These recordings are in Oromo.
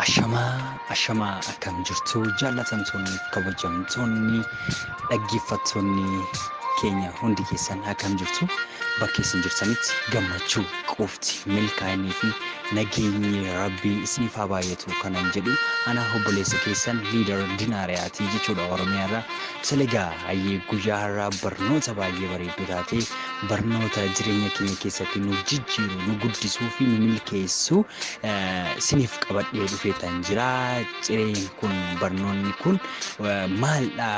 Ashamaa ashamaa akkam jirtu jaallatamtoonni kabajamtoonni dhaggeeffattoonni keenya hundi keessan akkam jirtu bakka isin jirtanitti gammachuu qofti milkaa'inii fi nageenyi rabbii isiniif haa baay'atu kanan jedhu ana obboleessa keessan liidar dinaariyaatii jechuudha oromiyaarraa. Tole egaa hayyee guyyaa har'aa barnoota baay'ee bareedduu taate barnoota jireenya keenya keessatti nu jijjiiru nu guddisuu fi nu milkeessu isiniif qabadhee dhufeetan jira. Cireen kun barnoonni kun maaldha?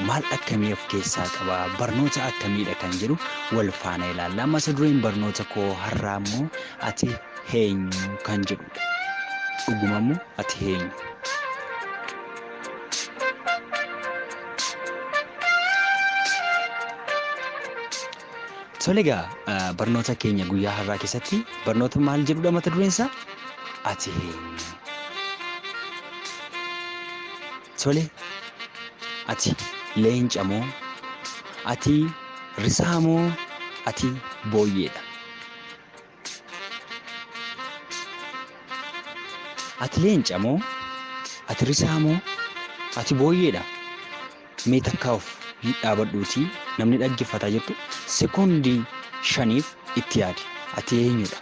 Maal akkamii of keessaa qaba? Barnoota akkamiidha kan jedhu wal faana ilaalla. Mata dureen barnoota koo har'aa immoo ati eenyu kan jedhudha. Dhuguma immoo ati eenyu? Tole egaa barnoota keenya guyyaa har'aa keessatti barnoota maal jedhudha mata dureen isaa? Ati eenyu? Tole ati leenca moo? Ati risaa moo? Ati booyyeedha? Ati leenca moo? Ati risaa moo? Ati booyyeedha? Mee takkaa of dhaabadhuutii namni dhaggeeffataa jirtu sekoondii 5f itti yaadi. Ati eenyudha?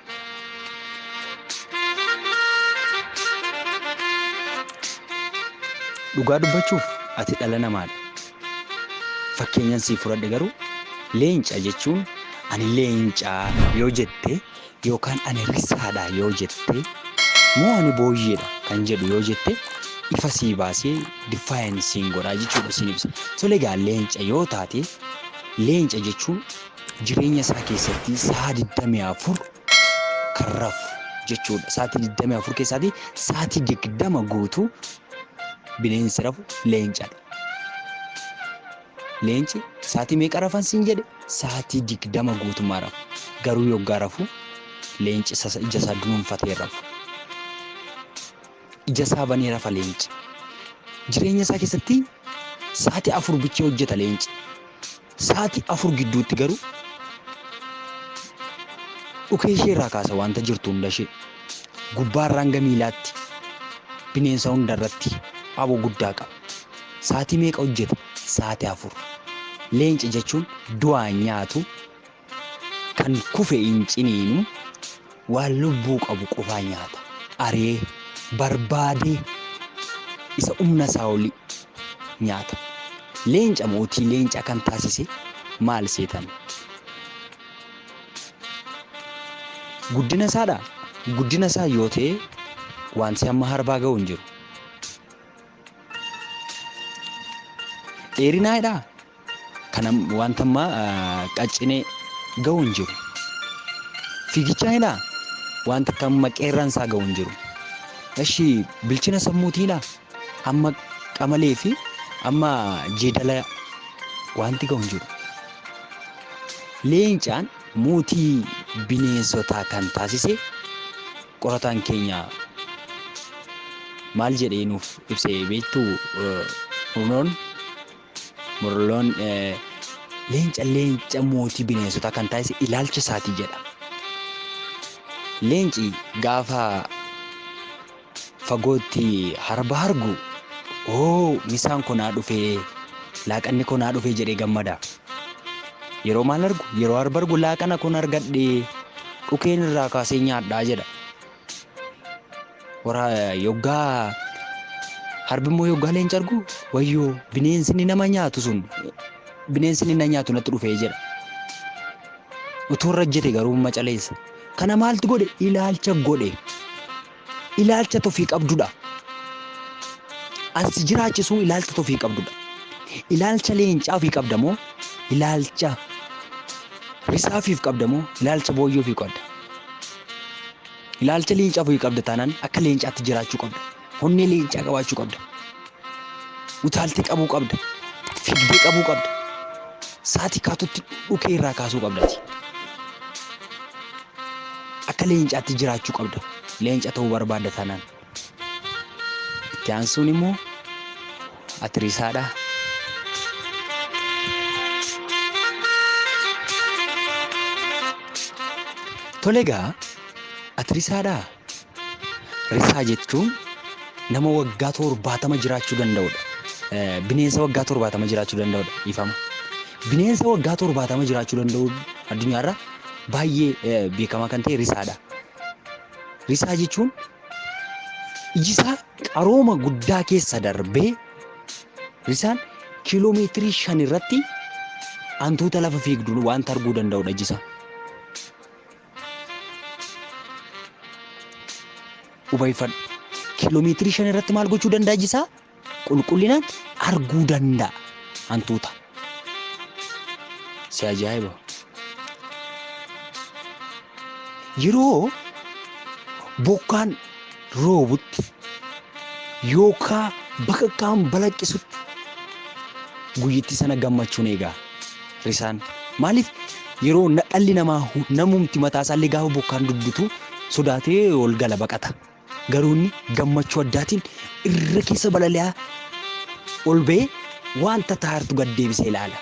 Dhugaa dubbachuuf ati dhala namaadha. Fakkeenyan sii fudhadhe garuu leenca jechuun ani leencaa yoo jette yookaan ani risaadha yoo jette moo ani booyyeedha kan jedhu yoo jette ifa sii baasee define siin godhaa jechuudha siin ibsa. Tole egaa leenca yoo taate leenca jechuun jireenya isaa keessatti sa'a 24 kan rafu jechuudha. Sa'aatii 24 keessaatii sa'aatii 20 guutuu bineensi rafu leencadha. Leenci sa'aatii meeqa rafan siin jedhe? Sa'aatii 20 guutummaa rafu. Garuu yoggaa rafu leenci ija isaa dunuunfatee rafu. Ija isaa banee rafa leenci. Jireenya isaa keessatti sa'aatii 4 bichee hojjeta leenci. Sa'aatii 4 gidduutti garuu dhukee ishee irraa kaasa wanta jirtu hunda ishee. Gubbaarraa hanga miilaatti bineensa hunda irratti aboo guddaa qaba. Sa'aatii meeqa hojjeta? Sa'aatii 4. Leenci jechuun du'aan nyaatu kan kufe hin ciniinu waan lubbuu qabu qofaa nyaata. Aree barbaadee isa humna isaa olii nyaata. Leenca mootii leenca kan taasise maal seetan? Guddina isaadha. Guddina isaa yoo ta'e wanti amma harbaa ga'u hin jiru. Dheerinaadha. Kana wanta amma qaccinee ga'u hin jiru. Fiigichaanidha. Wanta akka amma qeerransaa ga'u hin jiru. Eshi bilchina sammuutiidha. Amma qamalee fi amma jeedala wanti ga'u hin jiru. Leencaan mootii bineensotaa kan taasise qorataan keenya maal jedhee nuuf ibsee beektu Murloon leenca leenca mootii bineensotaa kan taasise ilaalcha isaatii jedha. Leenci gaafa fagootti harba argu oo misaan kun haa dhufee laaqanni kun haa dhufee jedhee gammada. Yeroo maal argu? Yeroo harba argu laaqana kun argadhee dhukeen irraa kaasee nyaadhaa jedha. Wara yoggaa harbi immoo yoggaa leenca argu wayyoo bineensi inni nama nyaatu sun bineensi inni na nyaatu natti dhufee jedha. Utuu irra ejjete garuu macaleessa. Kana maaltu godhe? Ilaalcha godhe. Ilaalcha tofii qabdudha. As jiraachisuu ilaalcha tofii qabdudha. Ilaalcha leencaa ofii qabda moo ilaalcha risaa ofiif qabda moo ilaalcha booyyee ofii qabda? Ilaalcha leencaa ofii qabda taanaan akka leencaatti jiraachuu qabda. Onnee leencaa qabaachuu qabda. Utaaltee qabuu qabda. Fiigdee qabuu qabda. Sa'aatii kaatutti dhukee irraa kaasuu qabda. Akka leencaatti jiraachuu qabda. Leenca ta'uu barbaadda taanaan. Itti aansuun immoo ati risaadha. Tole egaa ati risaadhaa? Risaa jechuun nama waggaa 70 jiraachuu danda'udha. Bineensa waggaa 70 jiraachuu danda'udha. Ifama. Bineensa waggaa 70 jiraachuu danda'u addunyaarra baay'ee beekamaa kan ta'e risaadha. Risaa jechuun iji isaa qarooma guddaa keessa darbee risaan kiiloomeetirii 5 irratti hantuuta lafa fiigdu wanta arguu danda'udha iji isaa. Hubaifadhu. Kiiloomeetirii 5 irratti maal gochuu danda'a iji isaa? Qulqullinaan arguu danda'a hantuuta. Si ajaa'iba. Yeroo bokkaan roobutti yookaan bakakkaan balaqqisutti guyyittii sana gammachuun eegaa risaan. Maaliif yeroo dhalli namaa namumti mataa isaallee gaafa bokkaan dubbitu sodaatee ol gala baqata. Garuu inni gammachuu addaatiin irra keessa balali'aa ol ba'ee wanta taartu gad deebisee ilaala.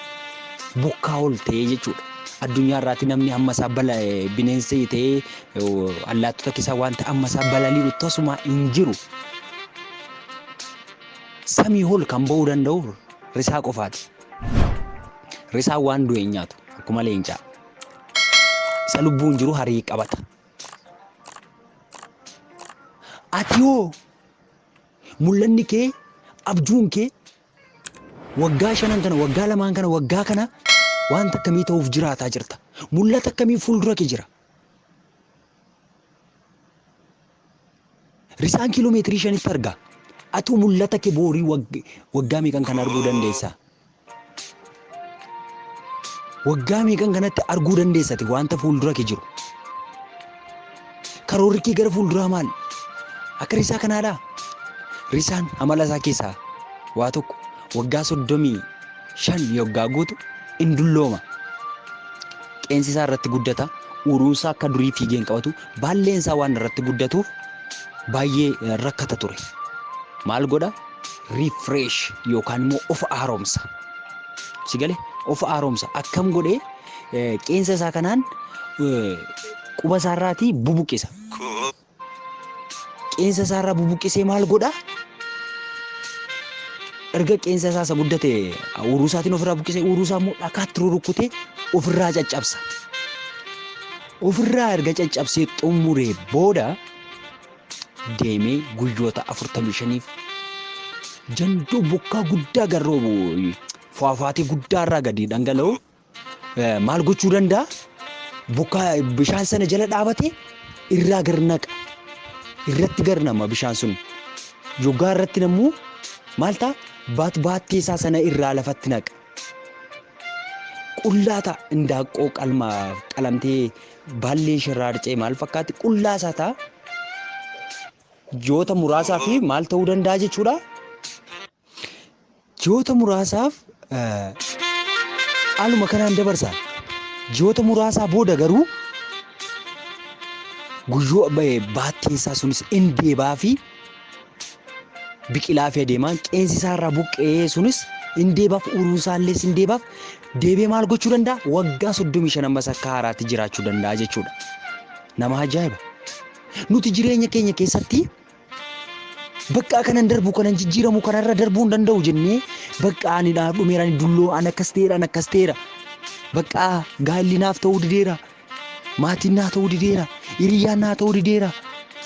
Bokkaa ol ta'ee jechuudha. Addunyaa irraatti namni amma isaa bineensa ta'ee allaattota keessaa wanta amma isaa balali'u tasuma hin jiru. Samii ol kan ba'uu danda'u risaa qofaati. Risaan waan du'e hin nyaatu akkuma leencaa. Isa lubbuun jiru harii qabata. Ati hoo mul'anni kee abjuun kee waggaa 5 kana waggaa 2 kana waggaa kana wanta akkamii ta'uuf jiraataa jirta? Mul'ata akkamii fuuldura kee jira? Risaan kiiloomeetirii 5tti arga. Atu mul'ata kee boorii waggaa meeqan kan arguu dandeessa? Waggaa meeqan kanatti arguu dandeessati wanta fuuldura kee jiru? Karoorri kee gara fuulduraa maal? Akka risaa kanaadhaa? Risaan amala isaa keessaa waa tokko waggaa 35 yoggaa guutu in dullooma. Qeensi isaa irratti guddata. Uruun isaa akka durii fiigee hin qabatu. Baalleen isaa waan irratti guddatuuf baay'ee rakkata ture. Maal godha? Refresh yookaan immoo of haaromsa. Si galee of haaromsa. Akkam godhee qeensa isaa kanaan quba isaarraatii bubuqqisa. Qeensa isaarraa bubuqqisee maal godha? Erga qeensa isaa isa guddate uruu isaatiin ofirraa buqqisee uruu isaa immoo dhakaatti rurukkutee ofirraa caccabsa. Ofirraa erga caccabsee xumuree booda deemee guyyoota 45f jandoo bokkaa guddaa garroobu faafaatee guddaa irraa gadi dhangala'u maal gochuu danda'a? Bokkaa bishaan sana jala dhaabatee irraa garnaqa. Irratti garnama bishaan sun. Yoggaa irratti namuu maal ta'a? Baattee isaa sana irraa lafatti naqa. Qullaa ta'a. Indaaqqoo qalmaaf qalamtee baallee ishee harcee maal fakkaatti? Qullaa isaa ta'a. Ji'oota muraasaa fi maal ta'uu danda'a jechuudha? Ji'oota muraasaaf haaluma kanaan dabarsa. Ji'oota muraasaa booda garuu guyyoo baatteen isaa sunis in deebaa fi biqilaa fi adeemaan qeensi isaa irraa buqqee sunis in deebaaf uruun isaa illee in deebaaf deebee maal gochuu danda'a? Waggaa 35 ammas akka haaraatti jiraachuu danda'a jechuudha. Nama ajaa'iba. Nuti jireenya keenya keessatti bakka kanan darbu kanan jijjiiramu kanarra darbuu hin danda'u jennee bakka ani dhaaf dhumeera ani dulloo ani akkas ta'eera ani akkas ta'eera bakka gaa'elli naaf ta'uu dideera maatiin naa ta'uu dideera hiriyyaan naa ta'uu dideera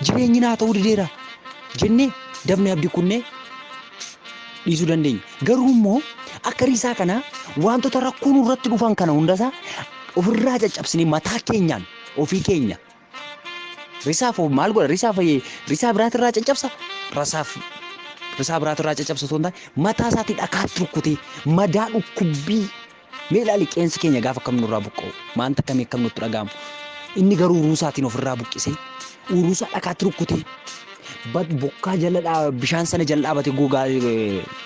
jireenyi naa ta'uu dideera jennee dafnee abdii kunnee dhiisuu dandeenya. Garuu immoo akka risaa kana wantoota rakkoo nurratti dhufan kana hundasaa ofirraa caccabsinee mataa keenyaan ofii keenya risaaf maal godha? Risaaf risaa biraatirraa caccabsa. Rasaaf risaa biraatirraa caccabsa osoo hin taane mataa isaatii dhakaatti rukkutee madaa dhukkubbii mee ilaali qeensi keenya gaafa akkam nurraa buqqa'u maanta akkamii akkam nutti dhaga'amu. Inni garuu uruusaatiin ofirraa buqqisee uruusaa dhakaatti rukkutee bokkaa jala bishaan sana jala dhaabatee gogaa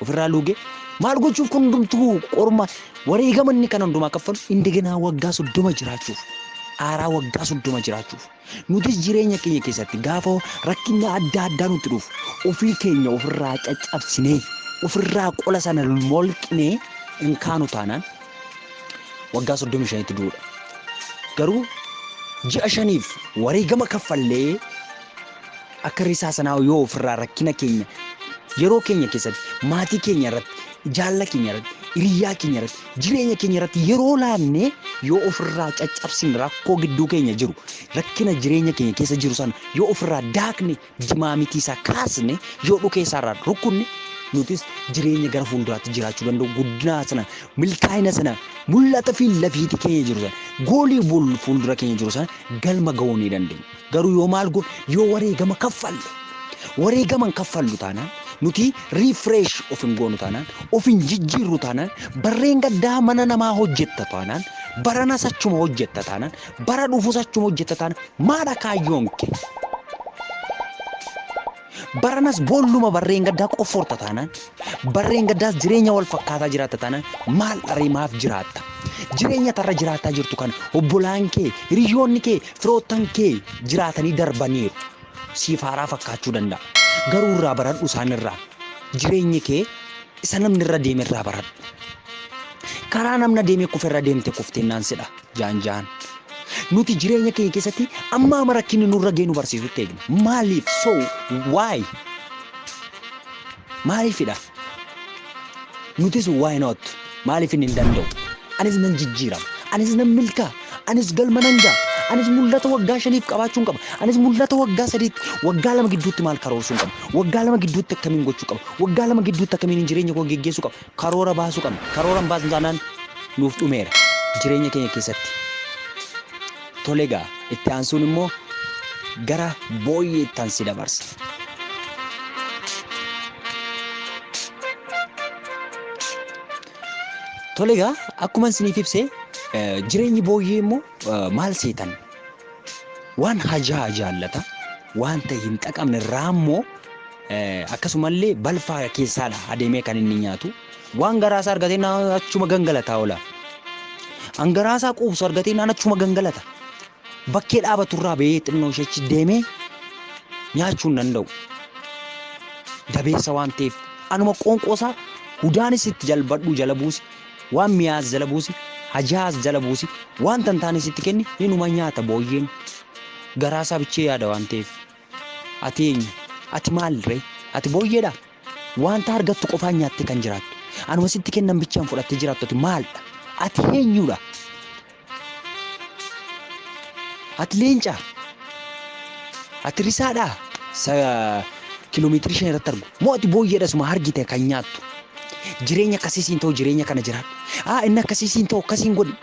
ofirraa luugee maal gochuuf kun hundumtuu qorma wareegama inni kana hundumaa kaffalu indegenaa waggaa 30 jiraachuuf aaraa waggaa 30 jiraachuuf. Nutis jireenya keenya keessatti gaafa rakkinni adda addaa nutti dhufu ofii keenya ofirraa caccabsinee ofirraa qola sana molqinee hin kaanu taanaan waggaa 35tti du'uudha. Garuu Ji'a shaniif wareegama kaffallee akka risaa sanaa yoo ofirraa rakkina keenya yeroo keenya keessatti maatii keenya irratti, jaalla keenya irratti, hiriyaa keenya irratti, jireenya keenya irratti yeroo laannee yoo ofirraa caccabsine rakkoo gidduu keenya jiru, rakkina jireenya keenya keessa jiru sana yoo ofirraa daakne, jimaamitii isaa kaasne, yoo dhukee isaarraa rukkunne, nutis jireenya gara fuulduraatti jiraachuu danda'u, guddina sana, milkaa'ina sana, mul'ata fi lafiitii keenya jiru sana, goolii fuuldura keenya jiru sana galma ga'uu ni dandeenya. Garuu yoo maal goone, yoo wareegama kaffalle, wareegama hin kaffallu taanaan, nuti refresh of hin goonu taanaan, of hin jijjiirru taanaan, barreen gaddaa mana namaa hojjetta taanaan, baranas achuma hojjetta taanaan, bara dhufus achuma hojjetta taanaan, maadha kaayyoon kee? Baranas boolluma barreen gaddaa qofforta taanaan, barreen gaddaas jireenya wal fakkaataa jiraatta taanaan, maal dharee maaf jiraatta? Jireenya tarra jiraataa jirtu kana obbolaan kee, hiriyoonni kee, firoottan kee jiraatanii darbaniiru. Siif haaraa fakkaachuu danda'a. Garuu irraa baradhu isaanirraa. Jireenyi kee isa namni irra deeme irraa baradhu. Karaa namna deemee kufe irra deemte kufteennaan sidha jaan jaan. Nuti jireenya keenya keessatti amma amma rakkinni nurra ga'e nu barsiisutti eegna. Maaliif? So why? Maaliifidha? Nutis why not? Maaliif inni hin danda'u? Anis nan jijjiirama. Anis nan milkaa. Anis galma nan ga'a. Anis mul'ata waggaa shaniif qabaachuun qaba. Anis mul'ata waggaa sadiitti, waggaa lama gidduutti maal karoorsuun qaba? Waggaa lama gidduutti akkamiin gochuu qaba? Waggaa lama gidduutti akkamiin jireenya koo geggeessuu qaba? Karoora baasuu qabna. Karoora hin baasnu taanaan nuuf dhumeera jireenya keenya keessatti. Tole egaa, itti aansuun immoo gara booyyeettan si dabarsa. Tole egaa, akkuma isiniif ibse, jireenyi booyyee immoo maal seetan? Waan hajaa jaallata, waan ta'e hin xaqamne raammoo, akkasumallee balfaa keessaadha adeemee kan inni nyaatu. Waan garaasaa argatee naan achuma gangalataa oola. An garaasaa quubsu argatee naan achuma gangalata. Bakkee dhaabaturraa ba'ee xinnoo isheechi deemee nyaachuu hin danda'u. Dabeessa waan ta'eef anuma qoonqoosaa hudaanis itti jalbadhuu jala buusi, waan mi'aas jala buusi, hajaas jala buusi, waan tantaanis itti kenni, inuma nyaata booyyeen. Garaasaa bichee yaada waan ta'eef. Ati eenyu? Ati maal ree? Ati booyyeedha? Wanta argattu qofaan nyaattee kan jiraattu. Anuma sitti kennan bichaan fudhattee jiraattu, ati maaldha? Ati eenyudha? Ati leencaa? Ati risaadhaa? Sa kiiloomeetirii 5 irratti argu. Moo ati booyyeedha suma argite kan nyaattu? Jireenya akkasii siin ta'u, jireenya kana jiraadhu. Aa, inni akkasii siin ta'u, akkasiin godhi.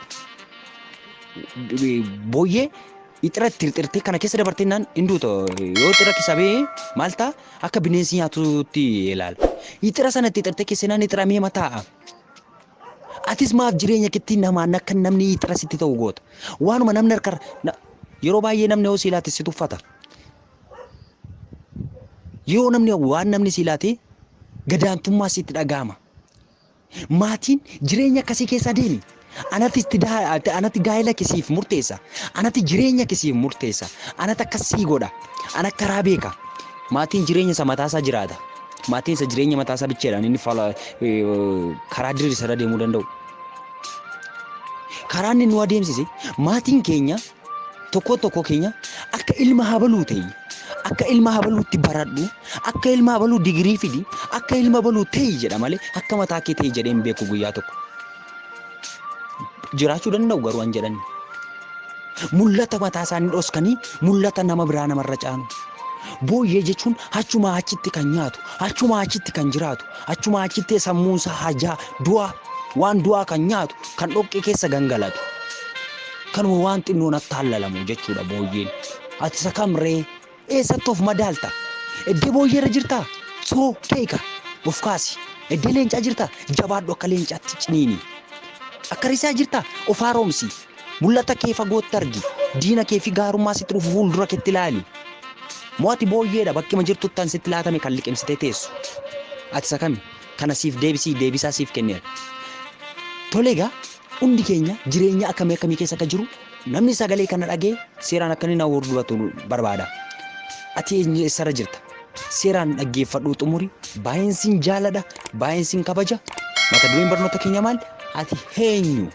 Booyyee ixira itti xirxirtee kana keessa dabartee naan hin duuta. Yoo xira keessa ba'ee maal ta'a? Akka bineensi nyaatutti ilaala. Ixira sana itti xirxirtee keessa naan ixiramee mataa'a. Atis maaf jireenya keetti namaan akka namni ixira sitti ta'u goota? Waanuma namni harka yeroo baay'ee namni yoo si ilaate si tuffata. Yeroo namni waan namni si ilaate gadaantummaa sitti dhaga'ama. Maatiin jireenya akkasii keessa deemi. Anatti gaa'ela kee siif murteessa. Anatti jireenya kee siif murteessa. Anatti akkas sii godha. Ana karaa beeka. Maatiin jireenya isa mataasaa jiraata. Maatiin isa jireenya mataasaa bicheedhaan inni karaa diriirsa irra deemuu danda'u. Karaa inni nu adeemsise maatiin keenya tokko tokko keenya akka ilma habaluu ta'e, akka ilma habaluutti baradhu, akka ilma habaluu digirii fidi, akka ilma habaluu ta'e jedha malee akka mataa kee ta'e jedhee hin beeku guyyaa tokko. Jiraachuu danda'u garuu an jedhan. Mul'ata mataa isaanii dhoskanii mul'ata nama biraa namarra caanu. Booyyee jechuun achumaa achitti kan nyaatu, achumaa achitti kan jiraatu, achumaa achitti sammuun isaa hajaa du'aa, waan du'aa kan nyaatu, kan dhoqqee keessa gangalatu. Kanuma waan xinnoon attaalalamu jechuudha booyyeen. Ati isa kam ree? Eessatti of madaalta? Eddee booyyee irra jirtaa? Soo keeka of kaasi. Eddee leencaa jirtaa? Jabaadhu, akka leencaatti ciniini. Akka risaa jirtaa? Of haaromsi. Mul'ata kee fagootti argi. Diina kee fi gaarummaa sitti dhufu fuuldura keetti ilaali. Moo ati booyyeedha bakkuma jirtutti an sitti laatame kan liqimsitee teessu? Ati isa kami? Kana siif deebisii, deebisaa siif kenneera. Tole egaa, hundi keenya jireenya akkamii akkamii keessa akka jiru namni sagalee kana dhagee seeraan akka inni na hordofatu barbaada. Ati eessarra jirta? Seeraan dhaggeeffadhuu xumuri. Baay'een sin jaaladha. Baay'een sin kabaja. Mata dureen barnoota keenya maal? Ati eenyu?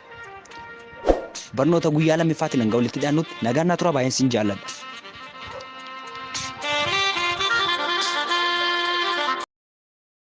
Barnoota guyyaa lammaffaatiin hanga walitti dhiyaannutti nagaan naa tura, baay'een sin jaalladha.